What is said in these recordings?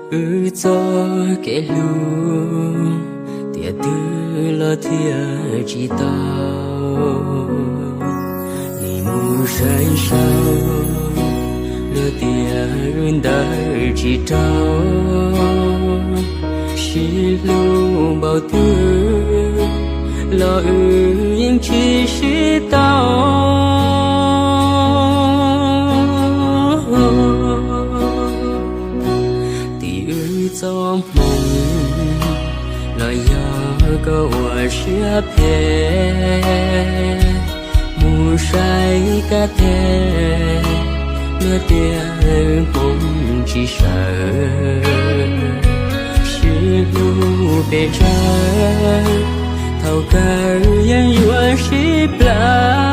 Wb txoj kev hlub tiam twg los thiaj tsis tau. Nim mus saib saud, luag tias wb ntawd tsis raug. Sib hlub npaum twg los wb yeej tsis sib tau. Tim wb txoj hmoo los yog koj ua siab phem. Mus saib kab teg, luag tias wb hmoov tsis sawv. Sib hlub pes tsawg, thaum kawg yeej yuav sib plawv.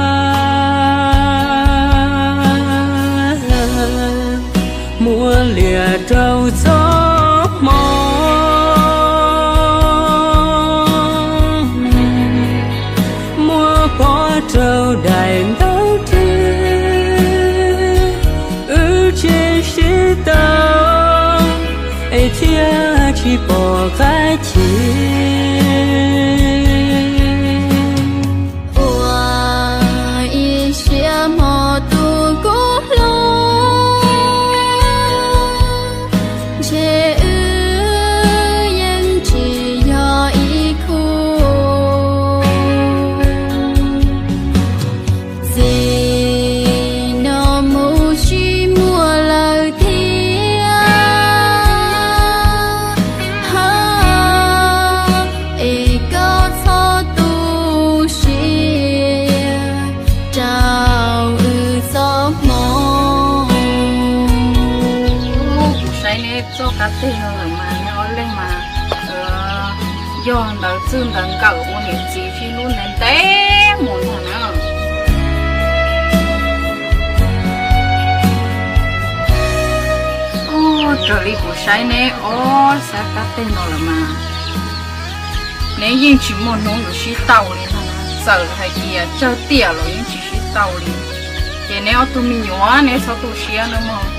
Muab liam rau txoj hmoo, muab pov rau daim ntawv rwg. Wb tsis sib tau, es thiaj tsis pom qab chim. Ua ib siab hmo tus kuj hlub, ntshe wb yeej tsis yog ib khub. Txij no mus tsis muaj lawm thiab, ha, es koj txhob tu siab rau wb txoj hmoo. Kuv saib neb txoj kab teg no lawm mas neb ob leeg mas yog ntawv txwj ntawv nkawm ua niam txiv sib hlub ntev ntev mus ntag na. Ua raws li kuv saib neb ob sab kab teg no lawm mas neb yeej tsis muaj hnub yuav sib tau li no. Txawm hais tias tsawg tiam los yeej tsis sib tau li. Ces neb ob tug me nyuam neb txhob tu siab nawb mog.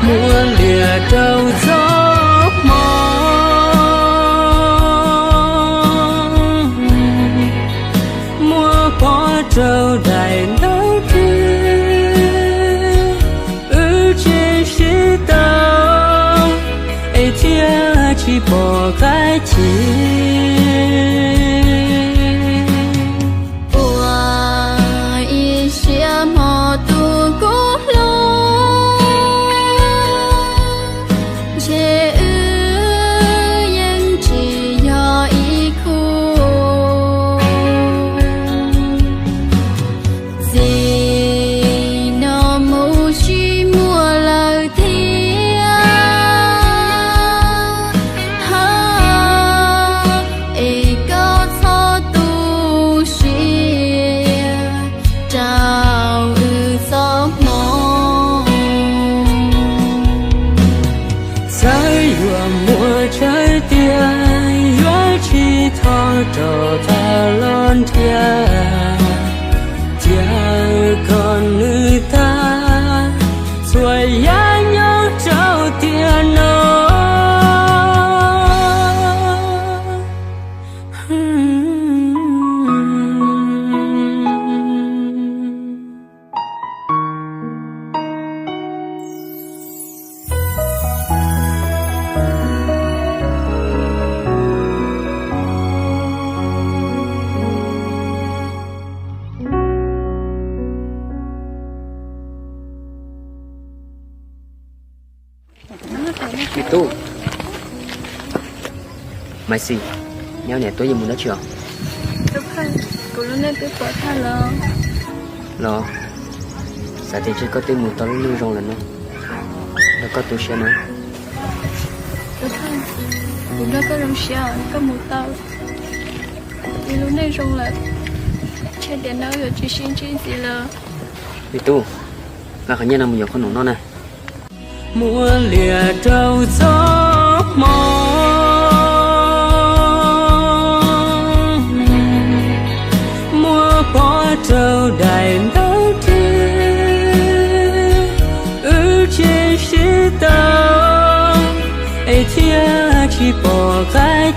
Muab liam rau txoj hmoo, muab pov rau daim ntawv rwg. Wb tsis sib tau, es thiaj tsis pom qab chim. Ua ib siab hmo tus kuj hlub, ntshe wb yeej tsis yog ib khub. Txij no mus tsis muaj lawm thiab, ha, es koj txhob tu siab rau wb txoj hmoo. Txawm yuav muaj tsav tias yuav tsis thov rau tag los nrhiav, cia kom nws tag txhua yam nyob rau tiam no. Me tub, Maiv Xis, nyob niam tuaj yeej mus dab tsi os? Kuv lub neej twb pom tag los. Los, xav tias ntshe koj twb mus tau lub neej zoo lawm no, nrog koj tu siab no. Kuv nrog koj zoo siab, koj mus tau ib lub neej zoo lawm, ntshe tiam no yuav tsis sib ntsib ntxiv lawm. Me tub, nqa qhov nyiaj no mus yuav qhov num noj na. Muab liam rau txoj hmoo, muab pov rau daim ntawv rwg. Wb tsis tau, es thiaj tsis pom qaib